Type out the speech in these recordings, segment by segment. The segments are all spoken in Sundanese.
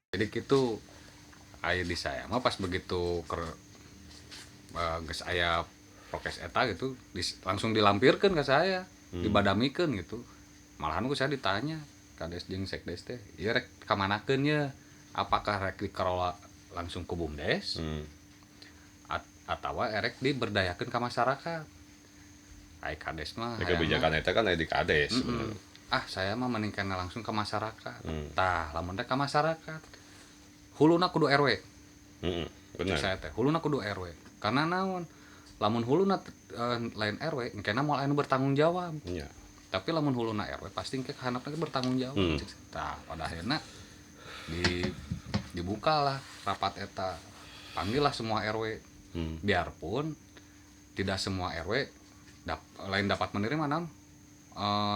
Jadi gitu aya di saya mah pas begitu ke geus aya prokes eta gitu langsung dilampirkeun ke saya, dibadamikeun gitu. Malahan ku saya ditanya kades jeung sekdes teh, ieu rek kamanakeun ye? Apakah rek dikelola langsung ku BUMDes? Atawa erek diberdayakeun ka masyarakat? Ai kades mah Ya, kebijakan eta kan aya di kades. Ah, saya mah mending kana langsung ke masyarakat. Tah, lamun rek ka masyarakat, huluna kudu RW. Bener. Saya teh huluna kudu RW. Karena naon? Lamun huluna lain RW, engkena moal anu bertanggung jawab. Iya. Tapi lamun huluna RW pasti engke kahandapna ge bertanggung jawab. Tah, pada akhirnya dibukalah rapat eta. Panggillah semua RW. Biarpun tidak semua RW lain dapat menerima naon.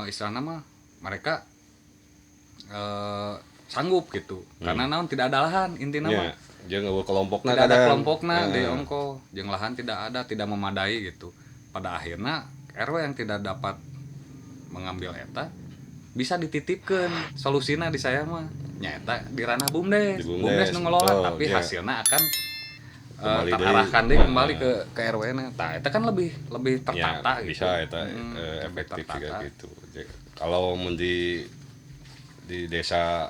Istilahna mah mereka sanggup gitu. Karena naon tidak ada lahan intina mah. Iya, jeung eueuh kelompokna Tidak ada kadang. kelompokna di ongko, jeung lahan tidak ada, tidak memadai gitu. Pada akhirnya RW yang tidak dapat mengambil eta bisa dititipkeun solusina di saya mah. Nya eta di ranah BUMDes. Di BUMDes, BUMDes nu ngelola, betul, tapi iya. hasilna akan Kembali deui. terarahkan deh kembali ke RW na. Tah eta kan lebih tertata Ya, gitu. bisa eta, Lebih efektif juga tertata. gitu. Jadi, kalau mun di desa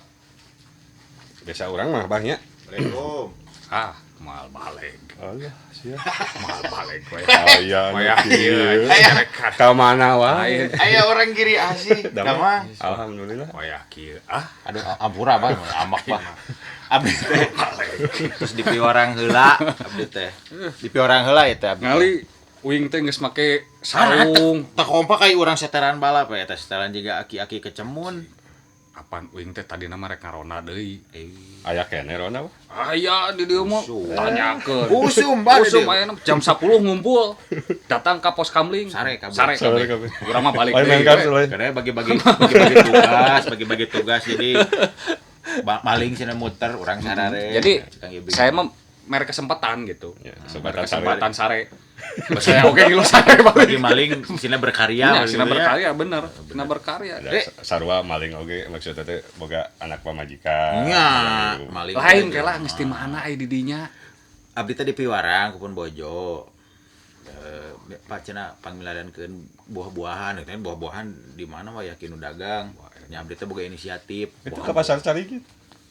desa urang mah banyak. Assalamualaikum. Ah, moal balik. Alah, sia. Moal balik we. Aya Waya, nu kieu. iya, Ka mana wae? Aya orang kiri asih. Damang. Damang. Alhamdulillah. Waya kieu. Ah, Aduh, ampura bang, amak bang. Abdi teh. Terus di piwarang heula, abdi teh. Di piwarang heula eta abdi. Ngali uing teh geus make sarung. Teu kompak ai urang seteran balap eta seteran juga aki-aki kecemun. Apaan uing teh tadina mah rek ngaronda deui. Aya keneh ronda mah. Aya di dieu mah Usum. tanyakeun. Usum, bah, di Usum dieu. aya jam 10 ngumpul. Datang ka pos kamling. Sare kabeh. Sare Sare kabeh. kabeh. Urang mah balik Lain deui. main kartu lain. Karena bagi-bagi tugas, bagi-bagi tugas jadi maling sina muter urang sarare. Jadi Kang Ibing. saya mah mere kesempatan gitu. Ya, kesempatan sare. Kesempatan sare. Saya oke ngilu sare balik. bagi maling sina berkarya Iya, sina gitu ya. berkarya bener. Sina berkarya. Da, sarua maling oge maksudnya teh boga anak pamajikan. Nya, Gitu. maling. Lain kela geus di mana ai di dinya. Abdi teh di Piwarang kupun bojo. Pak cenah pangmiladankeun buah-buahan, gitu kan buah-buahan di mana mah yakin nu dagang. Nya abdi teh boga inisiatif. Itu ke pasar Carigi.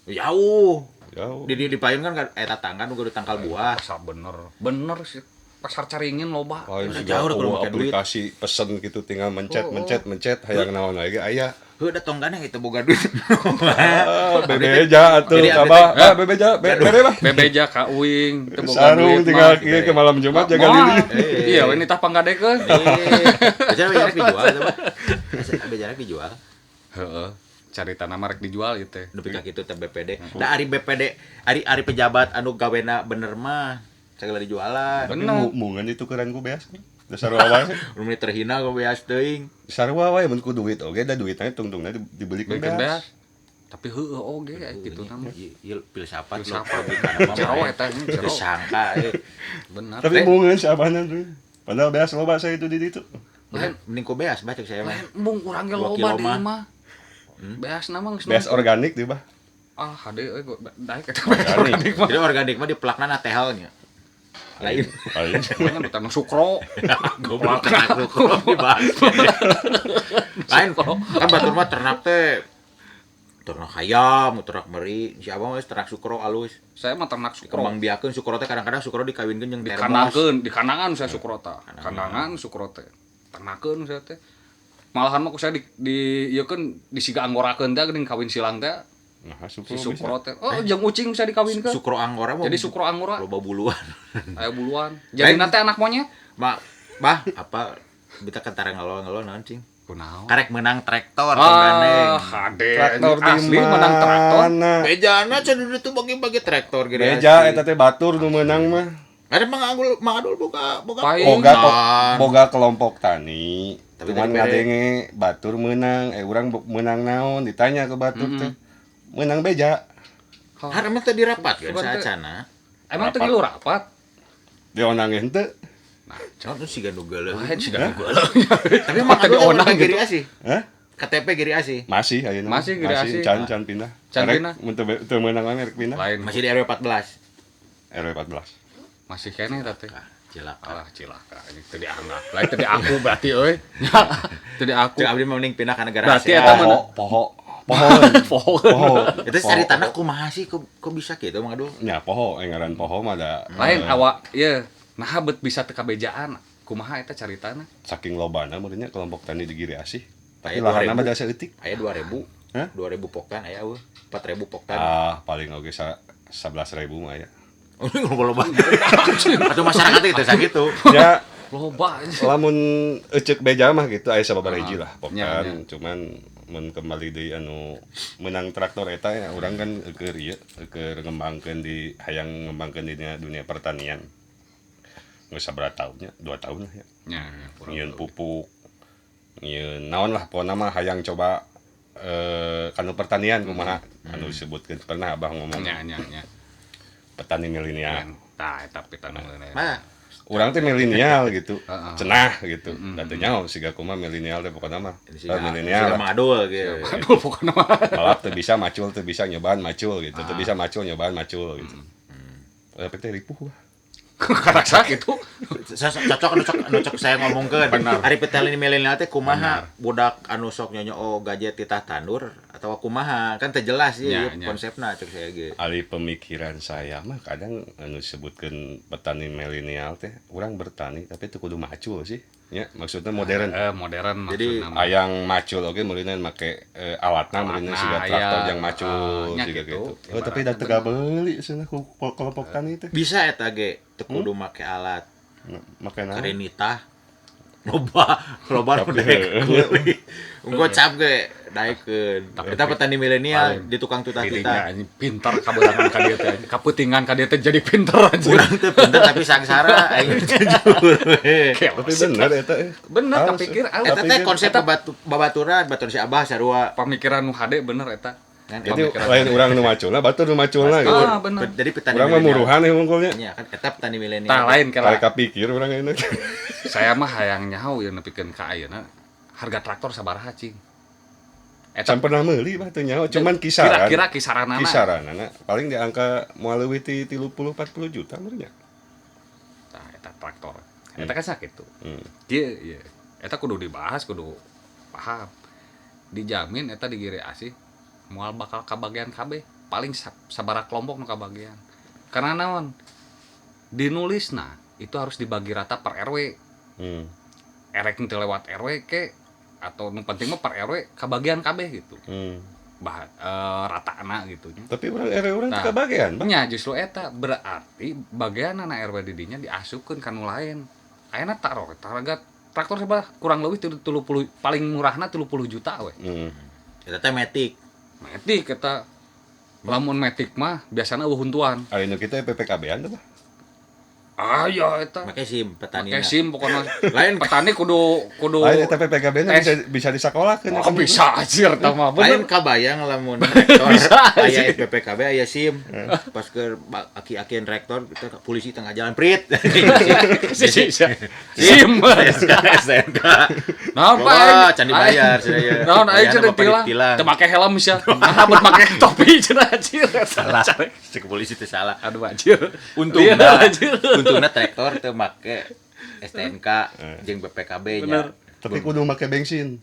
Jauh. Jauh. Di payun kan eta tangkan uga tangkal buah. Pasar bener. Bener sih. Pasar Caringin loba. Lain Udah juga jauh dah kalau eueuh make duit. aplikasi pesen gitu tinggal mencet mencet mencet hayang naon lagi aya. Heuh da tonggana itu boga duit. Ah, bebeja atuh Jadi abdi kabah. teh- Ah, bebeja, bere bah. Bebeja ka uing teu boga Sarung duit tinggal mah. kieu ke malam Jumat jaga Moal. lili. Iya, we nitah panggadekeun. Bejarak bejarak dijual eta mah. Bejarak dijual. Heeh. Cari tanah mah rek dijual ieu teh. Nepi ka kitu teh BPD. Da ari BPD, ari pejabat anu gawena bener mah sagala dijualan. Tapi Bener. mungan ditukeran ku beas. Da sarua wae. Rumah terhina ku beas teuing. Sarua wae mun ku duit oge da duitna tungtungna dibeli ku Beukeun beas. beas. Tapi heueuh oge aya kitu na mah. Ieu filsafat Filsafat. logika mah. Jero eta nya, jero. Teu sangka euy. Bener. Tapi mungan si abahna tuh. Padahal beas loba saya itu di ditu. Lain Mending ku beas bah cek saya mah. lain mung urang ge Dua loba kilo di mah. imah. Beas na mah geus Beas numpuk. organik deh bah. Ah, hade euy daek eta beas organik mah. Jadi organik mah dipelakna na tehelnya. Lain. Lain. Pokoknya bukan sukro. Goblok ternak sukro dibahas. Lain kan batur mah ternak teh ternak hayam, ternak meri, si abang mah ternak sukro alus. Saya mah ternak sukro. Kembang biakeun sukro teh kadang-kadang sukro dikawinkeun jeung termos. Dikandangkeun, dikandangan saya sukro tah. Kandangan sukro teh. Ternakeun saya teh. Malahan mah ku saya di ieu keun disiga anggorakeun teh geuning kawin silang teh. Nah, Si sukro bisa. sukro teh. Oh, jeung ucing saya dikawinkeun. Sukro anggora mah. Jadi sukro anggora loba buluan. aya buluan. Jadi nanti anak monyet. Mak, bah, apa kita kentara ngelol-ngelol naon cing? Kunaon? Karek menang traktor tong Ah, hade Traktor di asli menang traktor. mana? Bejana cenah itu bagi-bagi traktor gede. Beja eta teh batur nu meunang mah. Ada Mang Adul boga boga kelompok tani. Tapi cuman ngadenge batur meunang, urang meunang naon ditanya ke batur teh. Meunang beja. Har emang teh dirapat kan saacana. Emang teh ngilu rapat? Dionang henteu. Nah, contoh siga nu geuleuh. Siga nu geuleuh. Tapi Mang Adul onang gitu. Giri Asih. Hah? KTP Giri Asih. Masih ayeuna. Masih Giri Asih. Can pindah. Can pindah. Mun teu meunang mah rek pindah. Lain. Masih di RW 14. RW 14. Masih keneh teh. Cilaka. Alah cilaka. Ini teu dianggap. Lain teu diaku berarti euy. Teu diaku. Cek abdi mah mending pindah ka negara berarti ASEAN. Eta poho. Poho. Itu cari tanah kumaha sih kok bisa kitu Mang Adul? Nya poho, ngaran poho mah da. Lain awak ieu. Nah bet bisa teu kabejaan. Kumaha eta caritana? Saking lobana meureunnya kelompok tani di Giri Asih. Tapi lahanna mah da saeutik. Aya 2000. Hah? 2000 poktan aya eueuh. 4000 poktan. Ah, paling oge 11.000 mah aya. Oh, loba. Atuh masyarakat itu sakitu. Ya, loba. Lamun eceuk beja mah gitu aya sababaraha hiji lah poktan. Cuman mun kembali deui anu menang traktor eta ya urang kan keur ieu keur ngembangkeun di hayang ngembangkeun di dunia pertanian. Geus sabaraha tahunnya? 2 tahun lah ya. Nya, nyieun pupuk. Nyieun naon lah pokona mah hayang coba kanu pertanian kumaha anu disebutkeun pernah abah ngomong. Nya nya. Petani milenial. Tah eta petani milenial. Mah urang teh milenial gitu. Cenah gitu. Da teu nyaho siga kumaha milenial teh pokona mah. Milenial. Siga Adul gitu. Adul pokona mah. Balap teu bisa macul teu bisa nyobaan macul gitu. Teu bisa macul nyobaan macul gitu. Tapi teh ripuh bah. Karaksa gitu. Cocok anu cocok saya ngomongkeun. Ari petani milenial teh kumaha budak anu sok nyonyoo gadget titah tandur atawa kumaha kan teu jelas ieu konsepna cek saya ge. Ali pemikiran saya mah kadang anu disebutkeun petani milenial teh urang bertani tapi teu kudu macul sih. Ya, maksudnya modern. Modern maksudna. Jadi ayang macul oge meulina make alatna meulina siga traktor yang macul siga gitu. Oh, tapi da teu gabeuli cenah ku kelompok tani teh. Bisa eta ge teu kudu make alat. Make naon? Karenita. Loba nu daek kulit. Ungko cap ge daekeun. Eta petani milenial di tukang tutah-tutah. Pintar kaberangan ka dieu teh. Kaputingan ka dieu teh jadi pinter anjir. Urang teh pinter tapi sangsara aing jujur we. Tapi bener eta. Bener kapikir eta teh konsep babaturan batur si Abah sarua. Pamikiran nu hade bener eta. Jadi lain urang nu maculna batur nu maculna gitu. Ah, bener. Jadi petani urang mah muruhan we hungkulnya. Nya kan eta petani milenial. Tah lain kala. Kapikir urang ayeuna. Saya mah hayang nyaho ieu nepikeun ka ayeuna harga traktor sabaraha cing. Eta pernah meuli bah teu nyaho cuman kisaran. Kira-kira kisaranana. Kisaranana paling di angka moal leuwih ti 30 40 juta meureun nya. Tah eta traktor. Eta kan sakitu. Ieu ieu. Eta kudu dibahas kudu paham. Dijamin eta di Giri Asih moal bakal kabagian kabeh, paling sabaraha kelompok nu kabagian. Karena naon? Dinulisna itu harus dibagi rata per RW. Erek teu lewat RW ke atau nu penting mah per RW kabagian kabeh gitu. Bah ratana gitu nya. Tapi urang RW urang teu kabagian, Bang. Nya justru eta berarti bagianana RW di dinya diasupkeun ka nu lain. Ayeuna taruh harga traktor sabaraha kurang leuwih 30 paling murahna 30 juta we. Eta teh matic. Matic eta lamun matic mah biasana eueuh huntuan. Ayeuna kita PPKB-an teh, Bah. Aya eta. Make SIM petani. Make SIM pokona. Lain petani kudu lain eta PPKB-na bisa disakolahkeun. Oh, bisa anjir eta mah bener. Lain kabayang lamun rektor aya PPKB aya SIM. Pas ke aki-akian rektor kita polisi tengah jalan prit. SIM. STNK. Naon Pak? Can dibayar cenah. Naon aing cenah ditilang. Teu make helm sia. Nah bet make topi cenah anjir. Salah. Cek polisi teh salah. Aduh anjir. Untungna untungna traktor teu make STNK jeung BPKB nya. Tapi kudu make bensin.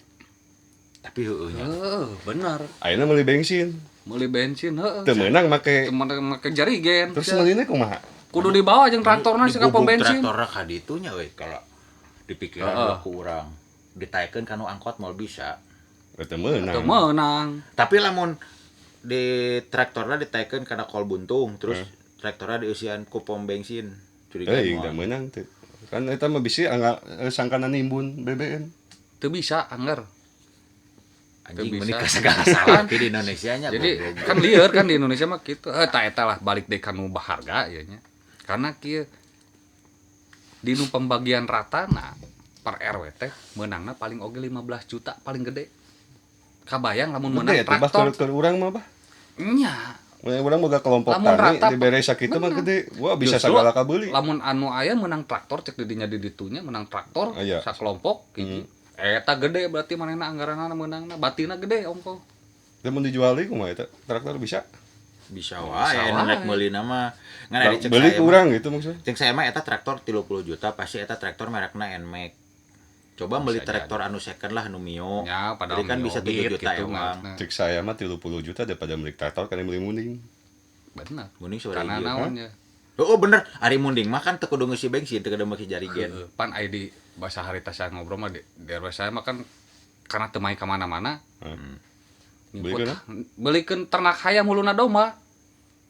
Tapi heueuh nya. Heeh, bener. Ayeuna meuli bensin. Meuli bensin heueuh. Teu meunang make make jarigen. Terus meulina kumaha? Kudu dibawa jeung traktorna si ka pom bensin. Traktorna ka ditu nya euy kalau dipikiran ku urang. Ditaekeun ka nu angkot moal bisa. Teu meunang. Teu meunang. Tapi lamun di traktorna ditaekeun kana kol buntung terus traktorna dieusian ku pom bensin. Euy, da meunang teh. Kan eta mah bisi sangkana nimbun BBM. Teu bisa angger. Anjing menikah segala salah di Indonesia nya. Jadi kan lieur kan di Indonesia mah kitu. Tah eta lah balik deui ka nu harga ieu nya. Karena kieu Di nu pembagian ratana per RW teh meunangna paling oge 15 juta paling gede. Kabayang lamun menang Gede atuh bah traktor. keur urang mah bah. Nya. Mun urang boga kelompok Lamun tani rata dibere sakitu mah bener. gede. Wah bisa Justru, sagala kabeuli. Lamun anu aya menang traktor cek didinya di ditunya menang traktor Ah, iya. sakelompok hiji. Eta gede berarti manehna anggaranna meunangna batina gede ongko. Lamun dijual deui kumaha eta? Traktor bisa? Bisa wae Bisa nu rek wae. meulina mah. Ngan ari cek Beli saya ke mah. urang gitu maksudnya. Cek saya mah eta traktor 30 juta pasti eta traktor merekna NMAX. Coba beli Bisa traktor anu second lah nu Mio. Ya, padahal Jadi kan Mio bisa 7 Beat juta gitu, emang. maksudna. Cek saya mah 30 juta daripada beli traktor kan beli munding. Bener. Munding sabaraha Karena hiji? naon ya. Oh, bener, ari munding mah kan teu kudu ngeusi bensin, teu kudu make jarigen. Heeh, pan aya di bahasa harita saya ngobrol mah di RW saya mah kan karena teu main ka mana-mana. Hmm. Ngikut Belikeun belikeun ternak hayam huluna domba.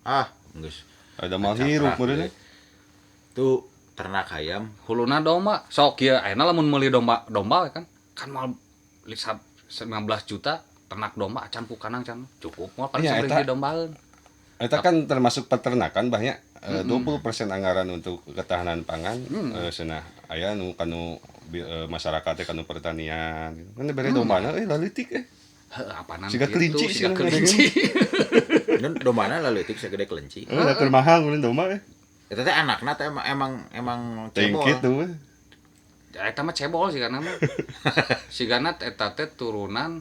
Ah, geus. Ada mal hirup meureun. Tuh ternak ayam Huluna domba. Sok ieu ayeuna lamun meuli domba domba kan kan moal 19 juta ternak domba acan pukanang can cukup moal paling Iya, sabaraha eta. hiji dombaeun. Eta kan termasuk peternakan banyak 20% anggaran untuk ketahanan pangan cenah aya nu kanu masyarakatnya kanu pertanian gitu. Kan dibere dombana euy lalitik eh. Heuh, apanan Siga kitu, kelinci siga sih, kelinci. Dan dombana leutik segede kelinci. Da keur mahal meureun domba eh. Eta teh anakna teh emang emang emang Teuing cebol. kitu eh. Ya, eta mah cebol sigana mah. Sigana eta teh turunan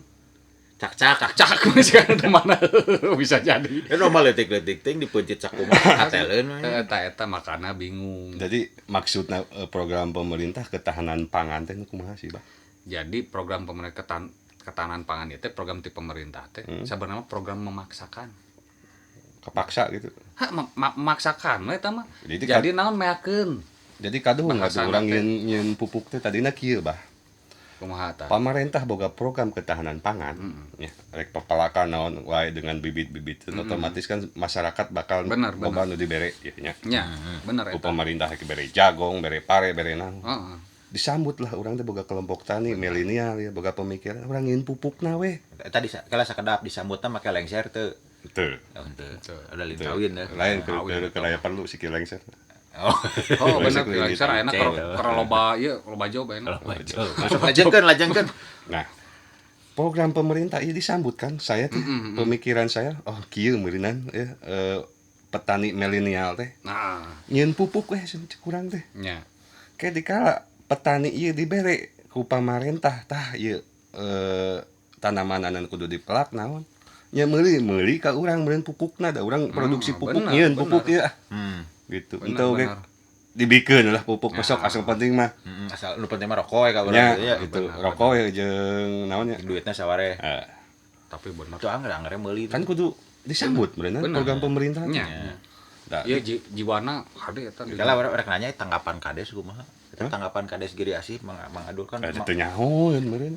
Cak-cak. cak sigana teh mana bisa jadi. Ya domba leutik-leutik ting dipeuncit sakumaha kateleun we. Eta eta makana bingung. Jadi maksudna program pemerintah ketahanan pangan teh nu kumaha sih, Bah? Jadi program pemerintah ketahanan pangan itu program ti pemerintah teh sebenarnya program memaksakan. Kepaksa gitu. Hah, memaksakan we eta mah. Jadi Jadi naon meakeun? Jadi kaduh atuh Bahasana urang teh. nyeun nyeun pupuk teh tadina kieu, Bah. Kumaha tah? Pamarentah boga program ketahanan pangan ya rek pepelakan naon wae dengan bibit-bibit otomatis kan masyarakat bakal Bener, loba nu dibere ieu nya. Nya, bener Ku eta. pemerintah rek bere jagong, bere pare, bere naon. Heeh. Disambut lah urang teh boga kelompok tani milenial ya boga pemikiran urang nyeun pupukna we. Eta di kala sakedap disambutna make lengser teu. Teu. Oh, henteu. Teu. Udah lain kawin dah. Lain keur aya perlu si lengser. Oh. Oh, bener Lengser lengser ayeuna keur loba ieu loba job ayeuna. Lajengkeun, lajengkeun. Nah, program pemerintah ini disambut kan saya tuh pemikiran saya oh kieu meureunan ya petani milenial teh Nah, nyeun pupuk weh cek urang teh. nya. Kayak dikala petani ieu dibere ku pamarentah tah ieu tanaman anu kudu dipelak naon nya meuli meuli ka urang meureun pupukna da urang produksi pupuk bener, nyieun bener. pupuk ieu ah gitu Bener, enteu oge bener. dibikeun lah pupuk besok asal penting mah Asal nu penting mah rokok we ka urang nya gitu ya. gitu rokok ya jeung naon nya Duitna saware. Eh, Tapi bener. Itu angger-angger meuli. kan kudu disambut meureun Bener. program pemerintah teh. Nya. Da, Iya jiwana hade eta. Kala urang rek nanya tanggapan kades kumaha? Eta tanggapan kades Giri Asih Mang Mang Adul kan. eta teu nyahoeun meureun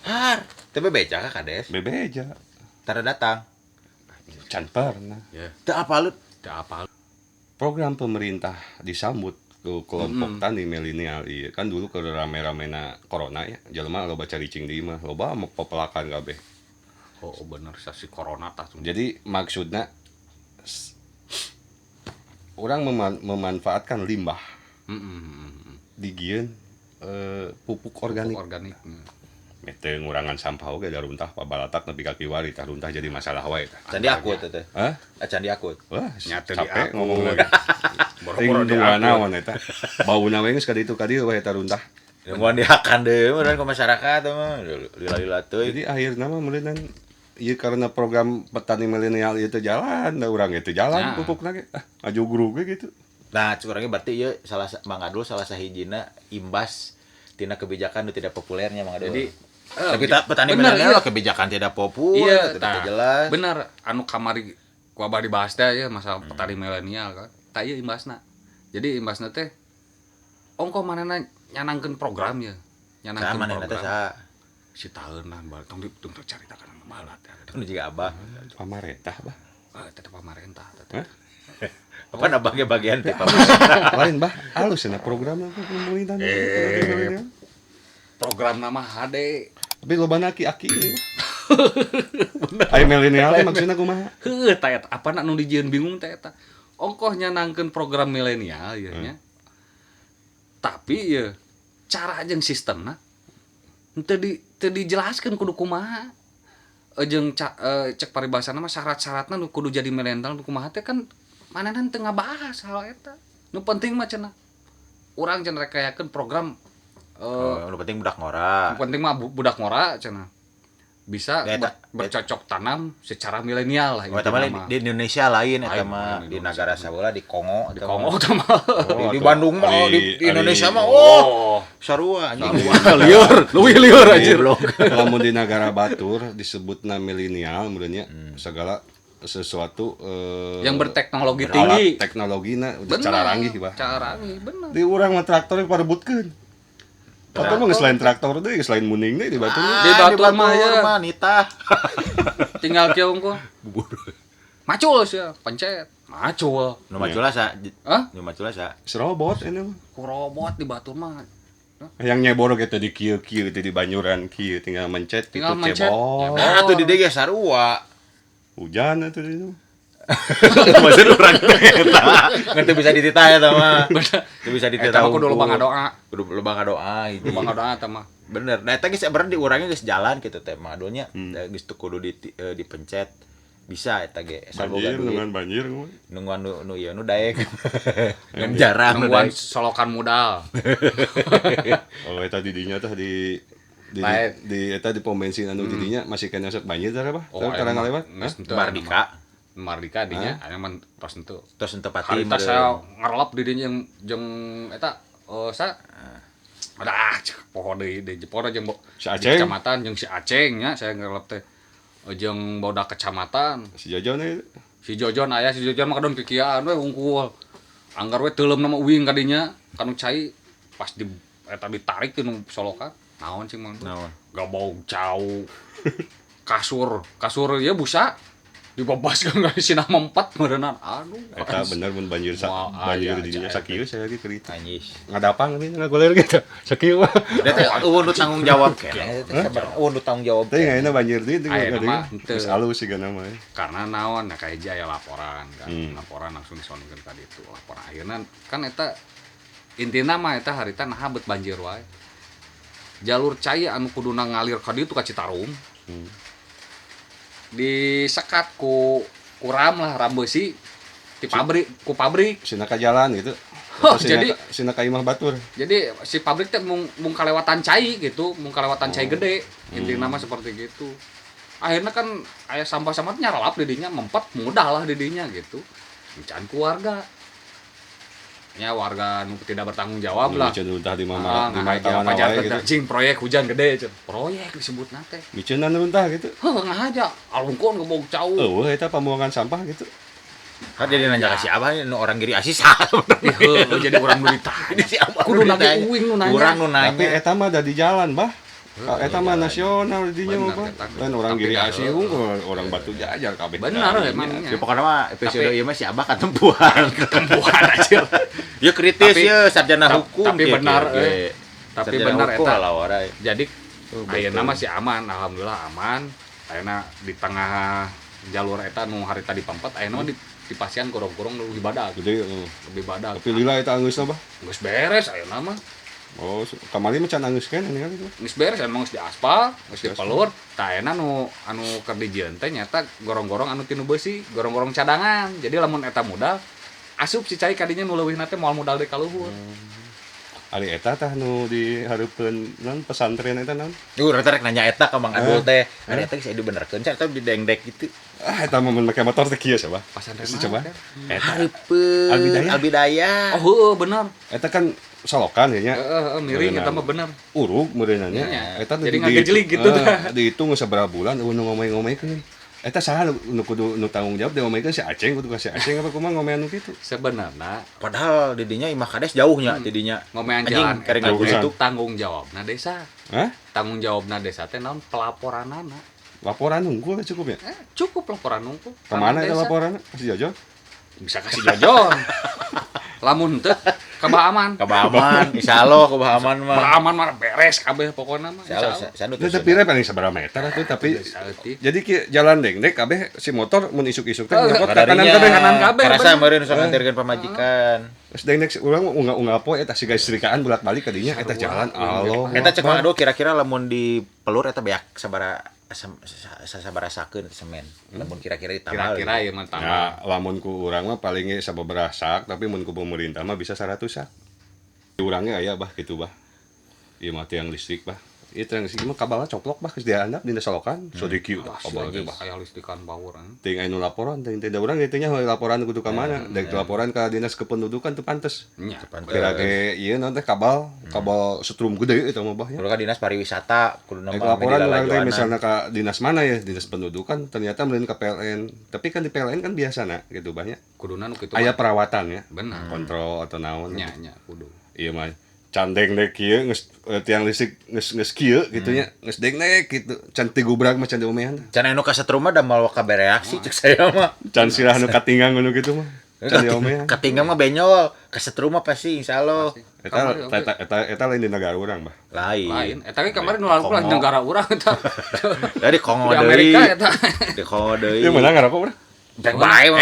Har, teu bebeja ka kades. bebeja Tara datang. can pernah Ya, Teu apaleun. teu apal. program pemerintah disambut ke kelompok tani milenial iya kan dulu ke rame-ramena corona ya jelema loba caricing di imah loba mau pepelakan kabeh Oh, bener sasi corona tah. jadi maksudnya orang memanfaatkan limbah Heeh. digieun pupuk organik Organik. teu ngurangan sampah oge da runtah pabalatak nepi ka kiwari tah runtah jadi masalah wae tah Can diakut teh. hah Acan diakut. wah Nya teu capek diakut. ngomong lagi Boro-boro Ting diakut. naon eta bauna we geus ka ditu ka dieu wae eta runtah Nungguan dihakan deui meureun ke masyarakat mah lila-lila teuing. Jadi akhirnya mah meureunnan ieu karena program petani milenial ieu teu jalan, da urang ge teu jalan Nah. pupukna ge. Ah, ngajugrug ge gitu. Nah, curangnya berarti ieu salah Mang Adul salah sahijina imbas tina kebijakan nu tidak populernya Mang Adul. Jadi tapi petani bener, milenial iya. kebijakan tidak populer, Iya, tidak tah. jelas. Bener, anu kamari ku abah dibahas teh ya masalah petani milenial kan. Tah ieu imbasna. Jadi imbasna teh ongko manehna nyanangkeun program ya. Saha Nyanangkeun manehna teh program. saha? Si taeunah bal tong di tong caritakan anu balat ya. Nu jiga abah. Pamarentah bah. Ah, tetep pamarentah tetep. Hah? Apa abangnya bagian ti pamarentah? Lain bah, alus cenah program pemerintah. Program nama HD. Tapi loba aki-aki ieu. Ayo milenial teh maksudna kumaha? Heuh, tah eta apa nu dijieun bingung teh eta. Ongkoh nyanangkeun program milenial ieu nya. Tapi ya cara jeung sistemna teu dijelaskeun kudu kumaha. Jeung cek paribasana mah syarat-syaratna nu kudu jadi milenial nu kumaha teh kan manehna teu ngabahas hal eta. Nu penting mah cenah urang cenah rekayakeun program nu penting budak ngora. Nu penting mah budak ngora cenah. Bisa bercocok tanam secara milenial lah. Oh, di Indonesia lain eta mah di negara sabeula di Kongo di Kongo eta mah. Di Bandung mah di Indonesia mah oh sarua anjing. Lieur, leuwih lieur anjir. Lamun di negara batur disebutna milenial meureunnya segala sesuatu yang berteknologi tinggi. Teknologina udah cara ranggih bah. Cara ranggih bener. Di urang mah traktor parebutkeun. Atau mah selain traktor deui, selain muning deui di batur. Di batur mah ya nitah. Tinggal kieu unggul. Bubur. Macul sia, pencet. Macul. Nu macul sa. Hah? Nu macul sa. Serobot ini mah. Ku robot di batur mah. Yang nyebor gitu di kieu-kieu di banyuran kieu tinggal mencet itu cebol. Nah, atuh di dieu ge sarua. Hujan atuh di dieu. Maksud urang teh eta. Ngan teu bisa dititah eta mah. Teu bisa dititah. Eta mah kudu loba ngadoa. Kudu loba ngadoa hiji. Loba ngadoa eta mah. Bener. Nah eta geus berarti di urangnya geus jalan kitu teh mah adulnya geus teu kudu dipencet. Bisa eta ge. Banjir nungguan banjir nungguan nu ieu nu daek. Ngan jarang nungguan solokan modal. Oh eta di dinya teh di eta di pom bensin anu di dinya masih kena sok banjir teh apa? Tara ngalewat? Mardika. Mardika dinya aya mah tos henteu. Tos henteu pati. Harita saya ngarelap di dinya jeung eta sa ada poho deui di Jepara jeung si Aceng. Kecamatan jeung si Aceng nya saya ngarelap teh. Jeung bodak kecamatan. Si Jojon ieu. Si Jojon aya, si Jojon mah kadon kikiaan we hungkul. Anggar we teuleumna mah uing ka dinya kanu cai pas di eta ditarik ti nu solokan. Naon cing mang? Naon? Gabau cau. Kasur, kasur ieu busa. Dibabaskeun ka sina mempat meureunana. Aduh. Eta bener mun banjir banjir di dinya sakieu saya lagi cerita. Anjis. Ngadapang ini ngagoler gitu. Sakieu mah. Eta eueuh nu tanggung jawab keneh. Eta eueuh nu tanggung jawab. Teh ayeuna banjir di teh geus alus sigana mah. Karena naon nah ka hiji aya laporan kan. Laporan langsung disonkeun ka ditu. Laporan akhirna kan eta intina mah eta harita naha bet banjir wae. Jalur cai anu kuduna ngalir ka ditu ka Citarum. Disekat ku ram lah, ram besi di pabrik, ku pabrik. Sina ka jalan gitu. Oh, jadi sina ka imah batur. Jadi si pabrik teh mung kalewatan cai gitu, mung kalewatan cai gede. Intina mah seperti gitu. Akhirnya kan aya sampah-sampah nyaralap di dinya, mempet mudah lah di dinya gitu. Encan ku warga. Ya warga nu tidak bertanggung jawab lah. Miceun runtah di mana di mana wae gitu. Cing proyek hujan gede cen. Proyek disebutna teh. Miceunan runtah gitu. Heuh ngahaja alungkeun gebog cau. Eueuh eta pembuangan sampah gitu. Kan jadi nanya ka si Abah nu orang Giri Asih saha. Heuh jadi urang nu ditanya. Si Abah kudu lagi uing nu nanya. Urang nu nanya. Tapi eta mah da di jalan, Bah. Eta mah nasional di dinya mah. Lain orang Giri Asih unggul, orang Batu Jajar kabeh. Benar emangnya. Ya pokoknya mah episode ieu mah si Abah katempuhan. Katempuhan aja. Ya kritis ya sarjana hukum. Tapi benar tapi benar eta. Jadi ayeuna mah si aman, alhamdulillah aman. Ayeuna di tengah jalur eta nu harita dipempet ayeuna mah dipasian gorong-gorong lebih badag. Gede, lebih badag. Tapi lila eta angeusna bah. Geus beres ayeuna mah. Oh, kamari mah can angeus keneh ningali tuh. Geus beres emang geus diaspal, geus dipelur. Tah ayeuna nu anu keur dijieun teh nyata gorong-gorong anu tinu beusi, gorong-gorong cadangan. Jadi lamun eta modal asup si cai kadinya nu leuwihna teh moal modal deui ka luhur. Ari eta tah nu dihareupeun naon pesantren eta naon? Urang teh rek nanya eta ka Mang Adul teh. Ari eta geus dibenerkeun ca eta didengdek gitu. Ah eta mah mun make motor teh kieu coba. Pesantren coba. Eta hareupeun Albidaya. Oh heueuh bener. Eta kan solokan ya nya. Heeh miring eta mah bener. Urug meureunna nya. Eta jadi ngagejlig gitu tah. Dihitung sabaraha bulan eueuh nu ngomeh-ngomekeun. Eta saha nu kudu nu tanggung jawab diomekeun si Aceng kudu ka si Aceng apa kumaha ngomean nu kitu. Sebenarna padahal di dinya imah kades jauhnya di dinya ngomean jalan itu tanggung jawabna desa. Hah? Tanggung jawabna desa teh naon pelaporanana. Laporan unggul cukup ya? Cukup laporan unggul. Ka mana eta laporanna? Kasih Jojon? Bisa kasih Jojon. Lamun teu ka Bah Aman. Ka Bah Aman, insyaallah ka Bah Aman mah. Bah Aman mah beres kabeh pokona mah. Insyaallah. Teu tapi paling sabaraha meter atuh tapi jadi ki jalan dengdek kabeh si motor mun isuk-isuk teh nyokot ka kanan kabeh kanan kabeh. Karasa meureun sok nganterkeun pamajikan. Geus dengdek urang unggal-unggal poe eta siga istrikaan bolak-balik ka dinya eta jalan Allah. Eta cek Mang Adul kira-kira lamun di pelur eta beak sabara sabara sakeun semen. Lamun kira-kira ditambal. Kira-kira ieu mah tambah. Nah, lamun ku urang mah paling ge sababaraha sak, tapi mun ku pemerintah mah bisa 100 sak. Urangnya aya bah kitu bah. Ieu mah tiang listrik bah. Ieu tiang listrik mah kabalna coplok bah geus diandap dina solokan. Sodiki Alah, kabal ge bah. Aya listrikan power. Ting aya nu laporan, ting teh da urang kitu nya laporan kudu ka mana? Daek laporan ka dinas kependudukan teu pantes. Nya. Kira ge ieu naon teh kabal, kabal setrum gede eta mah bah nya. Kudu ka dinas pariwisata, kudu Daek nama laporan urang teh misalnya ka dinas mana ya, dinas pendudukan ternyata meureun ka PLN. Tapi kan di PLN kan biasana gitu bah nya. Kuduna nu kitu. Aya perawatan ya. Bener. Kontrol atau naon. Nya nya kudu. Iya mah candeng dek kieu geus tiang listrik geus geus kieu gitu nya geus dengdek gitu can tigubrak mah can diomehan Can anu kasetrum mah da moal kabereaksi cek saya mah. can sirah nu katinggang nu kitu mah can diomehan. Katinggang mah benyol, kasetrum mah pasti insyaallah. Eta eta eta eta lain di negara urang bah. Lain. Lain. Eta ge kamari nu lalu lah negara urang eta. Dari Kongo Di deui. Amerika eta. Di Kongo deui. Ieu meunang ngarokok urang. Dek bae mah.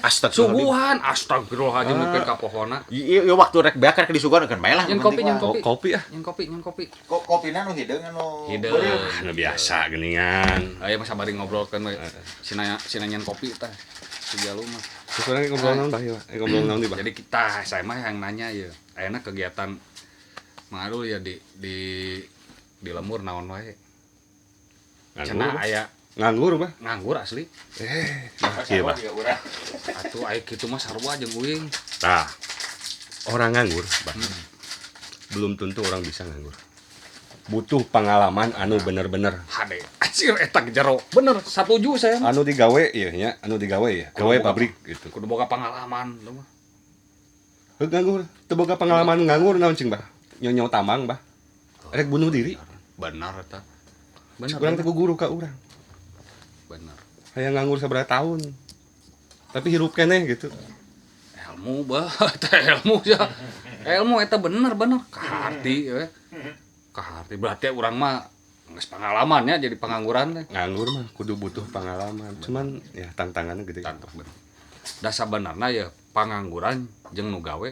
Astagfirullahaladzim. Suguhan astagfirullahaladzim mungkin ka pohona. Ieu waktu rek beak rek disuguhan kan bae lah. Nyen kopi, nyen kopi. Kopi ah. Nyen kopi, nyen kopi. Kok kopina nu hideung anu Hideung. Anu biasa geuningan. Ayo mah sabari ngobrolkeun we. Sina sina nyen kopi tah. Si Jalu mah. Terus urang ngobrol naon bah ieu? Ngobrol naon di bah? Jadi kita saya mah yang nanya ya. Ayeuna kegiatan Mang Adul ya di di lembur naon wae. Cenah aya nganggur bah. Nganggur asli. Iya bah. Atuh aya kitu mah sarua jeung uing. Tah. Orang nganggur bah. Belum tentu orang bisa nganggur. Butuh pengalaman anu bener-bener. Hade. Anjir eta jero. Bener, satuju saya mah. Anu digawe ieu nya, anu digawe ya, gawe pabrik gitu. Kudu boga pengalaman tuh mah. Heuh nganggur, teu boga pengalaman nganggur naon cing bah. Nyonyo tamang bah. Rek bunuh diri. Bener eta. Bener. Urang teh guru ka urang. Bener. Hayang nganggur sabaraha tahun. Tapi hirup keneh gitu. Ilmu bah, eta ilmu ya. Ilmu eta bener-bener kaharti we. Kaharti berarti urang mah geus pengalaman ya jadi pengangguran teh. Nganggur mah kudu butuh pengalaman. Cuman ya tantangannya gede. Tantang bener. Da sabenerna ya pengangguran jeung nu gawe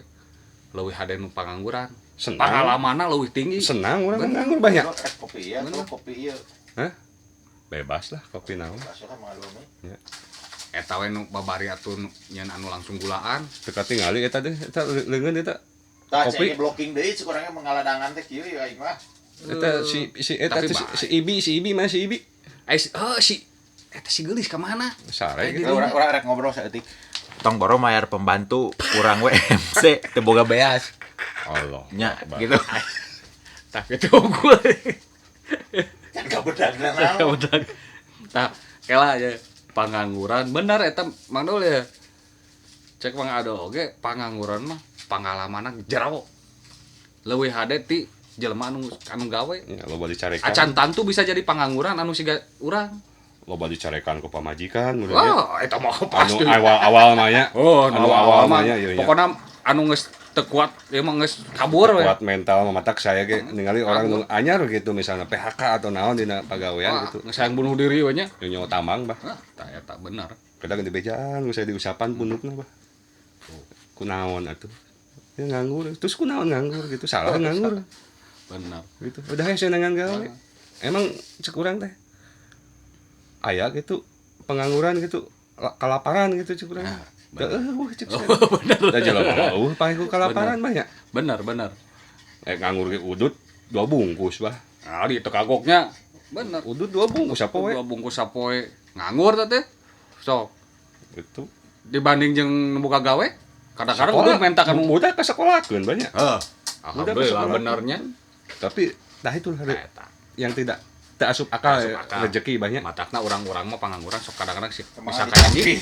leuwih hade nu pengangguran. Senang. Pengalamanna leuwih tinggi. Senang urang nganggur banyak. Kopi ieu, kopi ieu. Hah? Bebas lah kopi naon. Ya. Eta we nu babari atuh nyeun anu langsung gulaan. Teu katingali eta deh, eta leungeun eta. Tah Kopi. cek blocking deui cek urangnya mengaladangan teh kieu ya aing mah. Eta si si eta Tapi si Ibi, si Ibi mana si Ibi? Si eta si geulis ka mana? Sare gitu. Urang urang rek ngobrol saeutik. Tong boro mayar pembantu urang we MC teu boga beas. Allah. Nya gitu. Tah kitu unggul. Kan kabedag naon. Tah, kela ya pengangguran bener eta Mang Dul ya. Cek Mang Adul oge pengangguran mah pengalamanna jero. Leuwih hade ti jelema anu anu gawe. Ya, loba dicarekan. Acan tantu bisa jadi pengangguran anu siga urang. Loba dicarekan ku pamajikan mun nya. Wah, eta mah Anu pasti. awal-awal mah nya. Oh, anu awal mah nya ieu nya. Pokona anu geus teu kuat ieu mah geus kabur we. Kuat mental mah matak saya ge ningali orang nu anyar gitu misalnya PHK atau naon dina pagawean gitu. Geus hayang bunuh diri we nya. Nyonya tamang bah. Hah, tah eta bener. Kadang dibejaan, saya diusapan pundukna bah. Kunaon atuh. Ya nganggur, terus kunaon nganggur gitu, salah nganggur. Bener. Gitu. Udah ya saya nangan gawe. Emang cek urang teh. Aya gitu pengangguran gitu, kalaparan gitu cek urang. Heeh, cek. Bener. Da jelema mah eueuh paeh ku kalaparan mah nya. Bener, bener. Nganggur ge udut 2 bungkus bah. Nah, di tekagoknya. Bener. Udut 2 bungkus sapoe. 2 bungkus sapoe. Nganggur teh teh. Sok. Gitu. Dibanding jeung nu boga gawe, kadang-kadang udah minta kan udah ka sekolakeun banyak. Heeh. Alhamdulillah benernya. Tapi nah itulah yang tidak tak asup akal, akal. Rezeki banyak. Matakna urang-urang mah pangangguran sok kadang-kadang sih bisa kayak gini.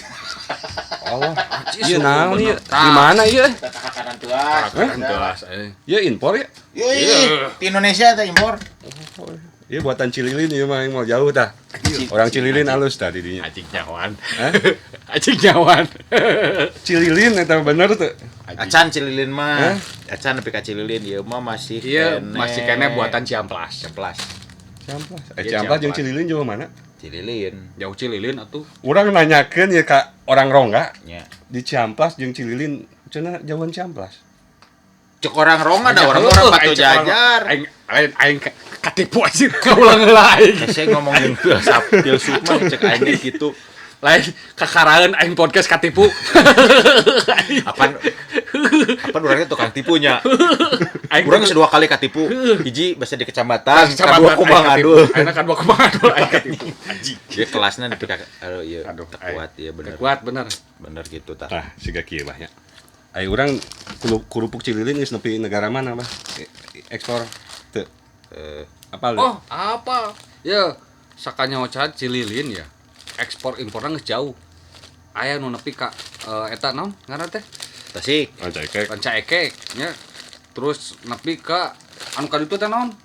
Allah. Ieu naon ieu? Di mana ieu? Takanan tuas. Takanan tuas. Ieu impor ya? Iya, di Indonesia teh impor. Ieu buatan Cililin ieu mah yang mau jauh tah. Orang Cililin halus tah di dinya. Acik nyawan. Acik nyawan. Cililin eta bener teu? Acan Cililin mah. Acan nepi ka Cililin ieu mah masih kene. Masih kene buatan Ciamplas. Ciamplas. Ciamplas. Ciamplas jeung Cililin jauh mana? Cililin. Jauh Cililin atuh. Urang nanyakeun ya ka orang Rongga. Nya. Di Ciamplas jeung Cililin Cenah jauhan Ciamplas. Cek orang ronga da orang-orang Batu Jajar. Aing aing aing katipu anjir kaulang heula aing. Saya ngomongin filsaf filsuf mah cek aing ge kitu. Lain kakaraeun aing podcast katipu. Apan apan urangnya tukang tipunya. Aing Urang geus 2 kali katipu. Hiji basa di kecamatan, kadua ku Bang Adul. Aing kadua ku Bang Adul aing katipu. Anjing. Dia kelasna di PK aduh ieu Aduh, kuat ieu bener. Kuat bener. Bener gitu tah. Tah, siga kieu bah nya. Ai urang kerupuk Cililin geus nepi negara mana bah? Ekspor teu. Apal? Oh, apa? Ya, sakanya ocat Cililin ya. Ekspor imporna geus jauh. Aya nu nepi ka eta naon ngaran teh? Tasik. Rancaekek. Rancaekek nya. Terus nepi ka anu ka ditu teh naon?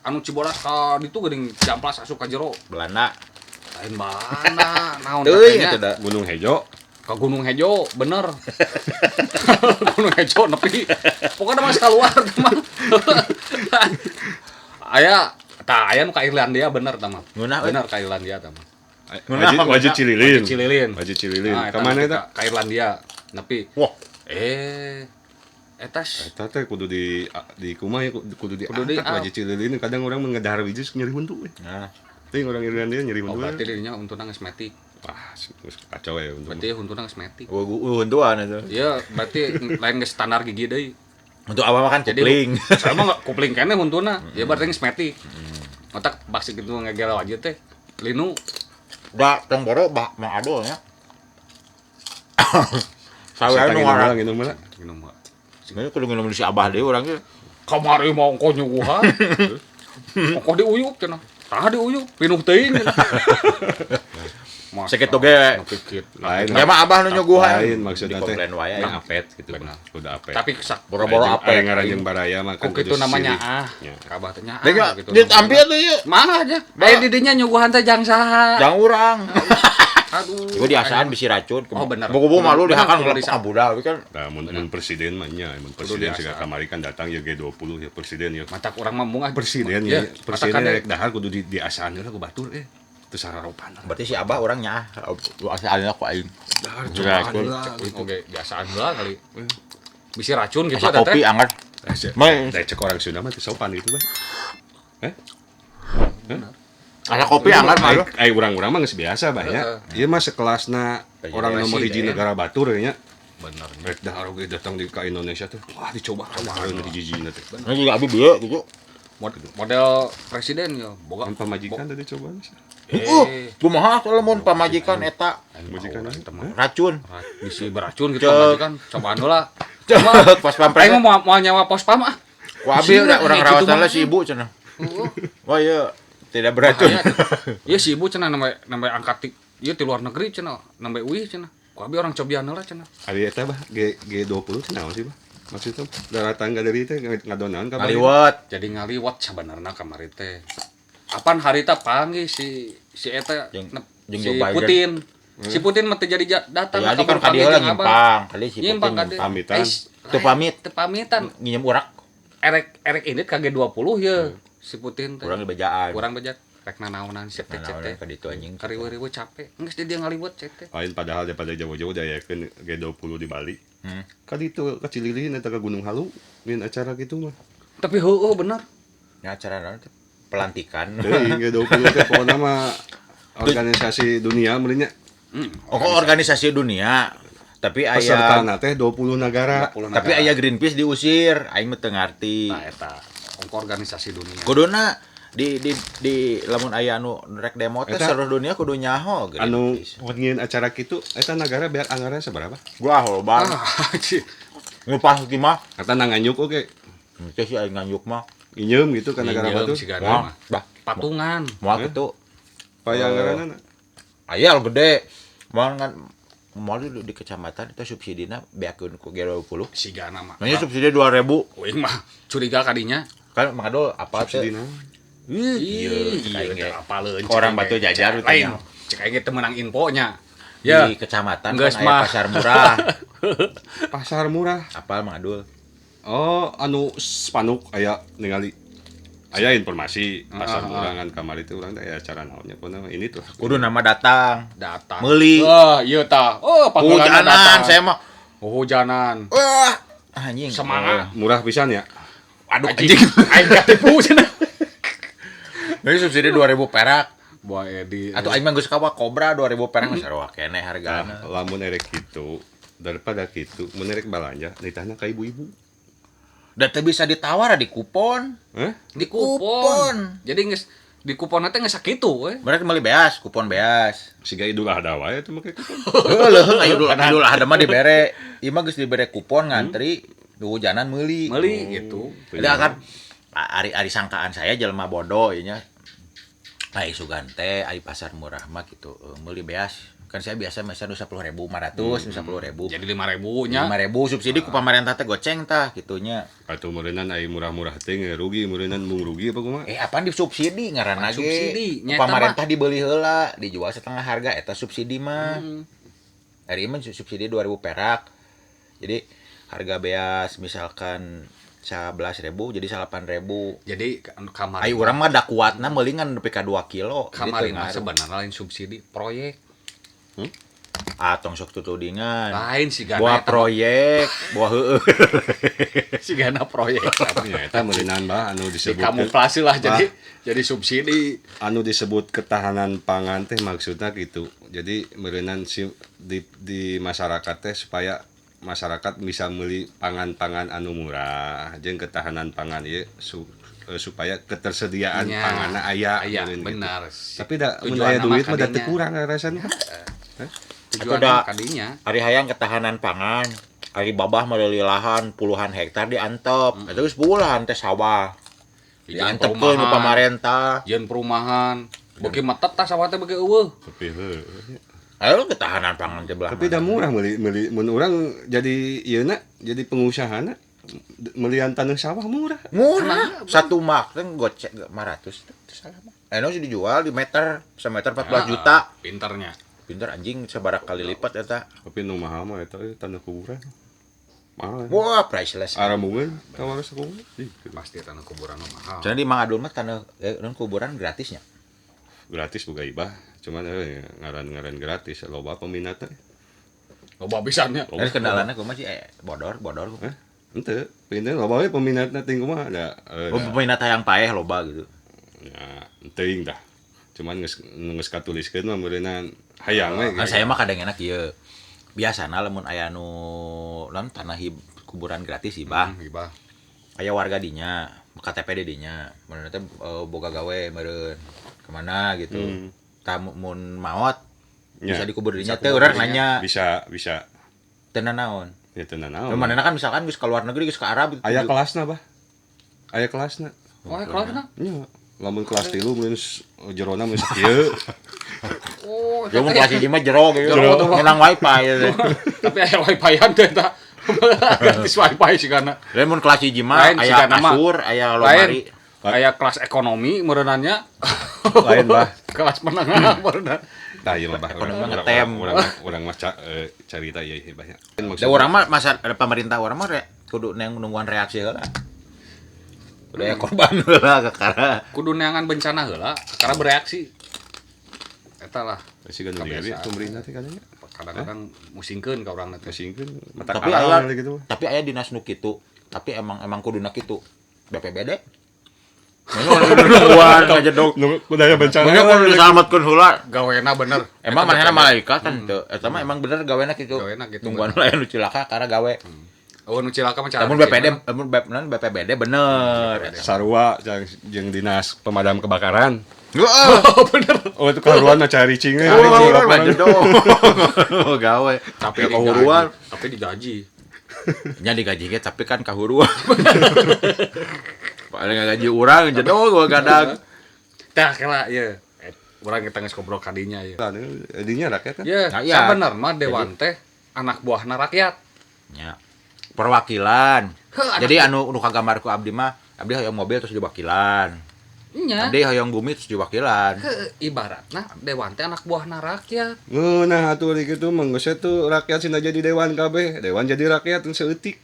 Anu Cibodas ka ditu geuning Ciamplas asup ka jero. Belanda. Lain Belanda, naon Teuing eta da. Gunung Hejo. Ka Gunung Hejo, bener. Gunung Hejo nepi. Pokoknya mah keluar mah. Aya tah aya nu ka Irlandia bener tah mah. Bener ka Irlandia tah mah. Wajib Cililin. Cililin. Wajib Cililin. Nah, Ka mana eta? Ka Irlandia nepi. Wah. Eta eta teh kudu di kumaha ya kudu di wajib Cililin kadang orang mengedahar wiji nyeri huntu we. Nah. Teuing orang Irlandia nyeri huntu. Oh, berarti dirinya untuna geus metik. Wah, kacau ya untung. Berarti untuna geus metik. Huntuan itu. Iya, berarti lain geus standar gigi deui. Untuk awal makan kupling. Saya mah kupling keneh huntuna. Ya berarti geus metik. Otak baksi kitu ngegel wajib teh. Linu da tong boro bah Mang Adul nya. Sawean nu ngaran minum heula. Minum heula. Sebenarnya kudu minum si Abah deui urang ge. Kamari mah ongkoh nyuguhan. Ongkoh diuyup cenah. Tah diuyup, pinuh teuing cenah. Sakitu ge. Lain. Ya mah Abah nu nyuguhan. Lain maksudna teh. Komplain wae nya apet gitu. Kudu apet. Tapi boro-boro apet. Aya ngaran jeung baraya mah kan kitu namanya ah. Ka Abah teh nya ah gitu. Dit ampir tuh ieu. Mana aja. Aya di dinya nyuguhan teh jang saha? Jang urang. Aduh. Ieu diasaan bisi racun. Oh bener. Bogo-bogo malu dihakan ngelepek ka budak kan. Nah, mun presiden mah nya, mun presiden siga kamari kan datang ya G20 ya presiden ya. Matak urang mah mungah presiden ya. Presiden rek dahar kudu diasaan heula ku batur teu sararopan. Berarti si Abah urang nyaah asaan ku aing. Dahar cobaan heula. Oke, diasaan heula kali. Bisi racun gitu eta teh. Kopi anget. Mah cek orang Sunda mah teu sopan gitu bah. Asa kopi anget mah lu. Ai urang-urang mah geus biasa bah ya. Ieu mah sekelasna orang nomor hiji negara batur nya. Bener. Rek dahar oge datang di ka Indonesia tuh. Wah, dicoba coba hiji-hijina teh. Ini juga abi bieu gitu. Model presiden ya, boga pamajikan tadi coba. Kumaha lamun pamajikan eta pamajikan racun. Bisi beracun gitu pamajikan, cobaan heula. Pas pampres. Aing mau nyawa pospam ah. Ku abi urang rawatan lah si ibu cenah. Wah ieu tidak beracun. Ieu si ibu cenah nambe angkat ieu ti luar negeri cenah, nambe uih cenah. Ku abi orang cobian heula cenah. Ari eta bah G20 cenah naon sih bah? Maksudnya daratan galeri teh ngadonan ka ngaliwat. Jadi ngaliwat sabenerna kamari teh. Apan harita panggih si eta si Putin. Si Putin mah teu jadi datang ka kan ka dieu nyimpang. Kali si Putin pamitan. Teu pamit, teu pamitan. Nginjem urak. Erek indit ka G20 ye si Putin teh. Urang dibejaan. Urang beja rek nanaonan si teh teh. Ka ditu anjing. Kariweuh-riweuh capek. Geus di dia ngaliwat cek teh. Lain padahal daripada jauh-jauh diayakeun G20 di Bali. Ka ditu ka Cililin eta ka Gunung Halu ngin acara kitu mah. Tapi heueuh bener. Nya acara naon teh? Pelantikan. Teuing G20 teh pokona mah organisasi dunia meureun nya. Oh, organisasi dunia. Tapi aya pesertana teh 20 negara. 20 negara. Tapi aya Greenpeace diusir, aing mah teu ngarti. Nah eta, ongko organisasi dunia. Kuduna di lamun aya anu rek demo teh seluruh dunia kudu nyaho Anu ngieun acara kitu eta nagara biar anggaran seberapa? Wah, loba. Nu pasti mah. Eta nganjuk oge. Teu sih aing nganjuk mah. Nginjem gitu ka nagara batur. Wah, patungan. Moal kitu. Paya anggaranna. Aya gede. Moal ngan moal di kecamatan itu subsidina beakeun ku G20. Sigana mah. Nanya subsidi 2000. Uing mah curiga kadinya. Kan Mang Adul apa teh? Subsidina. Iya, apaleun. Orang Batu Jajar lain. Cek aing teu meunang infonya. Ya. Di kecamatan kan aya pasar murah. Pasar murah. Apal Mang Adul? Oh, anu spanduk aya ningali. Aya informasi pasar murah kan kamari teh urang teh aya acara naonnya pokona ini tuh. Kudu nama datang. Datang. Meuli. Wah, ieu tah. Oh, panggilan datang. Saya mah Hujanan. Wah, anjing. Semangat. Murah pisan ya. Aduh Anjing. anjing. Aing katipu cenah. Ini subsidi 2000 perak. Buah Edi. Atau aing mah geus kawa Kobra 2000 perak mah sarua keneh hargana. Nah, lamun erek kitu daripada kitu mun erek balanja ditanya ka ibu-ibu. Da teu bisa ditawar di kupon. Hah? Di kupon. Jadi geus di kupon teh geus sakitu we. Mereka meuli beas, kupon beas. Siga Idul Adha wae eta make kupon. Heuh leuheung aya Idul Adha mah dibere. Ieu mah geus dibere kupon ngantri, hujanan meuli. Meuli gitu. Jadi akan ari-ari sangkaan saya jelema bodoh ieu nya. Ai sugan teh ari pasar murah mah gitu meuli beas. Kan saya biasa mesan nu 10.500, nu 10.000. Jadi 5.000 nya. 5.000 subsidi ku pamarentah teh goceng tah gitunya. Atuh meureunnan ai murah-murah teh rugi meureunnan mung rugi apa kumaha? Apaan disubsidi ngaranna ge. Subsidi, Ku nyata pamarentah dibeli heula, dijual setengah harga eta subsidi mah. Ari mah subsidi 2000 perak. Jadi harga beas misalkan 11.000 jadi 8.000. Jadi kamari. Ai urang mah da kuatna meuli ngan nepi ka 2 kilo. Kamari mah sebenarnya lain subsidi proyek. Ah tong sok tutudingan. Lain sih gana. Buah proyek, buah heueuh. Si gana proyek. Ya eta meureunnan bah anu disebut Dikamuflase lah jadi subsidi. Anu disebut ketahanan pangan teh maksudnya gitu. Jadi meureunnan si di masyarakat teh supaya masyarakat bisa meuli pangan-pangan anu murah jeung ketahanan pangan ieu supaya ketersediaan Nya, panganna aya aya, meureun gitu. benar. Tapi da mun aya Tujuanna duit mah mah da teu kadinya. kurang rasana. Tujuan Atuh da- kadinya. Ari hayang ketahanan pangan, ari babah meuli lahan puluhan hektar diantep. Eta geus bulan teh sawah. Dijieun Diantepkeun ku pamarentah. Jieun perumahan. Beuki metet tah sawah teh beuki eueuh. Tapi heuh. Ayo ketahanan pangan teh belah. Tapi da murah meuli meuli mun urang jadi ieu na jadi pengusahana melian tanah sawah murah. Murah. Satu mak teh gocek 500 teu salah mah. Eno sih dijual di meter, semeter 14 juta. Pinternya. Pinter anjing sabaraha kali lipat eta. Tapi nu mahal mah eta tanah kuburan. Mahal. Wah, priceless. Aramungan tawar sakumaha. Ih, Pasti tanah kuburan mah mahal. Cenah di Mang Adul mah tanah kuburan gratisnya. Gratis boga ibah, cuman ngaran-ngaran gratis loba peminatna. Loba pisannya. Terus kendalana kumaha sih bodor. Hah? Henteu, pinten loba we peminatna ting kumaha da. Oh, peminat hayang paeh loba gitu. Ya, teuing dah. Cuman geus katuliskeun mah meureunnan hayang we. Nah, saya mah kadang enak ieu. Biasana lamun aya nu non tanah kuburan gratis ibah. Ibah. Aya warga dinya, KTP di dinya. Mun teh boga gawe meureun kemana gitu. Tah mun maot Ya, bisa dikubur dinya bisa teh kubur urang dinya. nanya Bisa, bisa. teu naon. Ya teu naon. Nah, manehna kan misalkan geus ke luar negeri geus ke Arab gitu. Aya kelasna, Bah. Aya kelasna. Oh, kelasna. Nya, lamun kelas 3 mun jerona mun sakieu. Oh, Ya mun kelas 1 mah jero gitu. Jero. Menang wifi gitu. Tapi aya wifi-an teh eta. Gratis wifi sih karena. Lain mun kelas 1 mah Lain, aya sigana mah. kasur, aya lomari. Lain aya kelas ekonomi meureunannya. Lain, Bah. Kelas menengah meureunna. Tah ieu mah bah. Ekonomi mah ngetem. Urang mah carita ieu banyak. Da urang mah masa pemerintah urang mah kudu nungguan reaksi heula. Udah ya korban heula kakara. Kudu neangan bencana heula, kakara bereaksi. Eta lah. Siga nu lieu pemerintah teh kadang Kadang-kadang musingkeun ka urang teh. musingkeun mata Tapi aya gitu. tapi aya dinas nu kitu, tapi emang kuduna kitu. BPBD. Nungguan ngajedog. Nu kudu aya bencana. Mungkin kudu diselametkeun heula. Gawena bener. Emang Eta manehna BPBD. malaikat kan teu. Eta mah emang bener gawena kitu. Gawena kitu, Nungguan heula anu cilaka karena gawe. Oh, nu cilaka mah cara. Namun BPD, namun BPBD bener. Sarua jeung dinas pemadam kebakaran. Heeh. Oh, bener. Oh itu karuan mah cari cing. Oh, ngajedog. Gawe. Tapi Ya, kahuruan. digaji. Tapi digaji. Nya digaji ge tapi kan kahuruan. Paling gaji urang jedog gua kadang. Tah kela ieu. Urang kita geus ngobrol kadinya ieu. Dinya rakyat kan. Ya, Nah, iya. sabenerna mah dewan teh anak buahna rakyat. Nya. Perwakilan. Heuh, anak Jadi anu nu kagambar ku abdi mah, abdi hoyong mobil terus diwakilan. Nya. Abdi hoyong bumi terus diwakilan. Heuh, ibaratna dewan teh anak buahna rakyat. Ngeunah atuh ari kitu mah geus tuh rakyat sina jadi dewan kabeh. Dewan jadi rakyat teu seutik.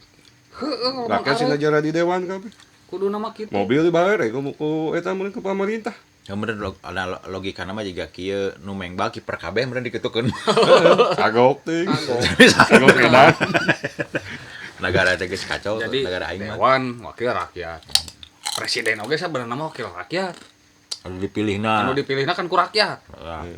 Heueuh, Rakyat sina jadi dewan kabeh. kudu nama kitu. Mobil dibayar ku eta mun ke pemerintah. Ya bener ada logika nama juga kieu nu mengbal kiper kabeh meureun dikitukeun. Kagok teuing. Kagok edan. Negara teh geus kacau, Jadi negara aing mah. dewan wakil rakyat. Presiden oge sabenerna mah wakil rakyat. Anu dipilihna. Anu dipilihna kan ku rakyat. Lah,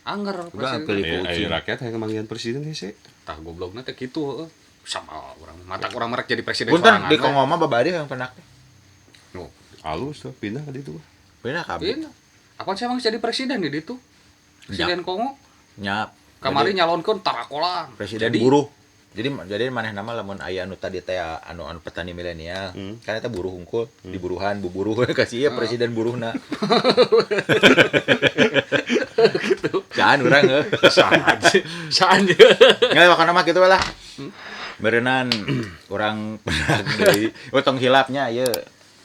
Angger Udah presiden. pilih ku Eh, ucing. ai rakyat hayang manggihan presiden hese. Tah goblokna teh kitu heueuh. Sama urang matak urang merek jadi presiden Punten sorangan di we. Kongo mah babari yang penak teh. Nu, Alus tuh pindah ka ditu. Pindah kabeh. pindah. Apaan sih emang jadi presiden di ditu? Presiden Kongo Nya. kamari Jadi, nyalonkeun tarakolan. presiden Jadi, buruh. Jadi maneh nama lamun aya anu tadi teh anu anu petani milenial, kan eta buruh hungkul, di buruhan, buburuh kasih ieu presiden buruhna. Gitu. Jangan urang heuh. Saan saan Nggak, pokoknya mah gitu lah. Berenan urang penak deui. Oh tong hilapnya ieu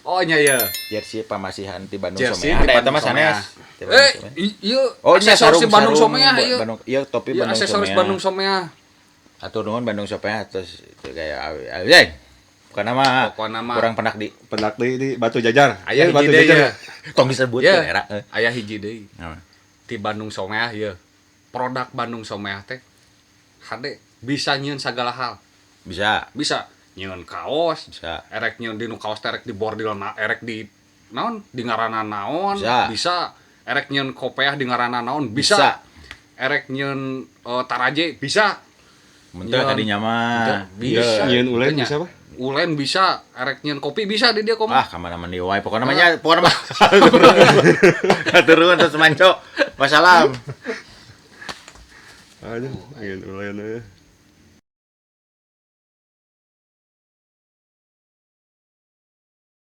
Oh nya ya. jersey pamasihan ti Bandung Jersey Somea. ti Ada eta Bandung mah Somea. sanes. Ti Bandung Eh, Somea. iya Oh, nya aksesoris sarung di Bandung sarung, Somea ieu. Bandung, iya topi Iya, Bandung aksesoris Somea. Bandung Somea. Atur nuhun Bandung Somea terus itu kayak eh bukan nama Pokona mah. kurang penak di Pendak deui di Batu Jajar. Aya Eh, hiji Batu deui Jajar. ya. tong disebut Ya. era. Eh. Aya hiji deui. Apa? Di Bandung Somea ieu. Produk Bandung Somea teh hade bisa nyieun sagala hal. Bisa, Bisa nyieun kaos, bisa. erek nyieun di nu kaos teh erek di bordil na, erek di naon di ngaranna naon Bisa. bisa erek nyieun kopeah di ngaranna naon bisa, Bisa. erek nyieun taraje bisa. Mentah Nyeun- tadinya mah. Bisa. Nyieun ulen Tanya. bisa apa? Ulen bisa, erek nyieun kopi bisa di dia komo. Ah, kamana mandi wae pokoknya namanya pokoknya mah. Turun terus manco. Wassalam. Aduh, nyieun ulen euy.